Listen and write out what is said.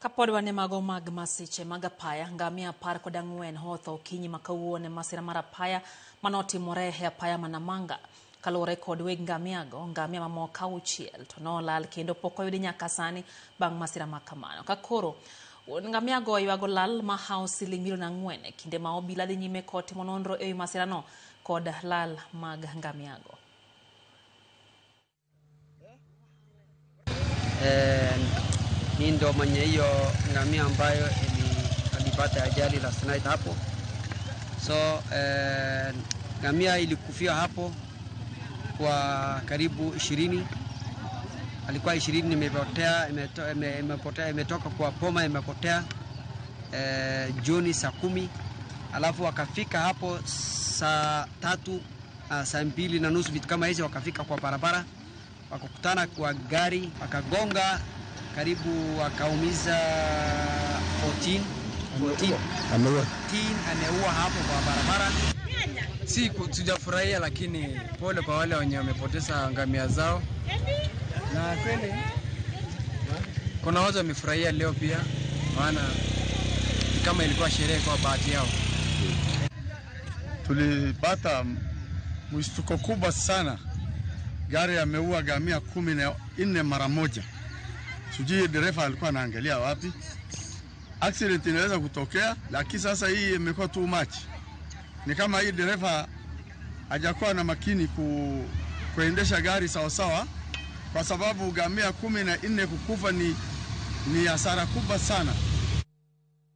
Kapod wan e mago mag masiche mag apaya, ngamia 14 otho okinyi ma kawuono e masira mar apaya manotimore e apaya ma Namanga. Kaluwore kod weg ngamiago, ngamia mamoko 6 to nolal kendo pok oyudi nyaka sani bang' masira ma kamano. Ka koro wuon ngamiago ywago lal mahawo siling milion 4 e kinde ma obila dhi nyime kod timo nonro ewi masirano kod lal mag ngamiago. Mi ndo mwenye hiyo ngamia ambayo alipata ajali last night hapo. So ngamia ilikufia hapo kwa karibu 20. Alikuwa 20 imepotea, imepotea, imetoka kwa poma imepotea jioni saa 10. Alafu wakafika hapo saa 3, saa 2:30 vitu kama hizo, wakafika kwa barabara, wakakutana kwa gari, wakagonga karibu wakaumiza 14, Ameua. ameua hapo kwa barabara. Si tujafurahia, lakini pole kwa wale wenye wamepoteza ngamia zao. Na kweli kuna watu wamefurahia leo pia, maana ni kama ilikuwa sherehe kwa bahati yao. Tulipata mshtuko kubwa sana. Gari ameua ngamia 14 mara moja. Sijui dereva alikuwa anaangalia wapi. Accident inaweza kutokea, lakini sasa hii imekuwa too much. Ni kama hii dereva hajakuwa na makini kuendesha gari sawa sawa, kwa sababu ngamia 14 kukufa ni hasara kubwa sana.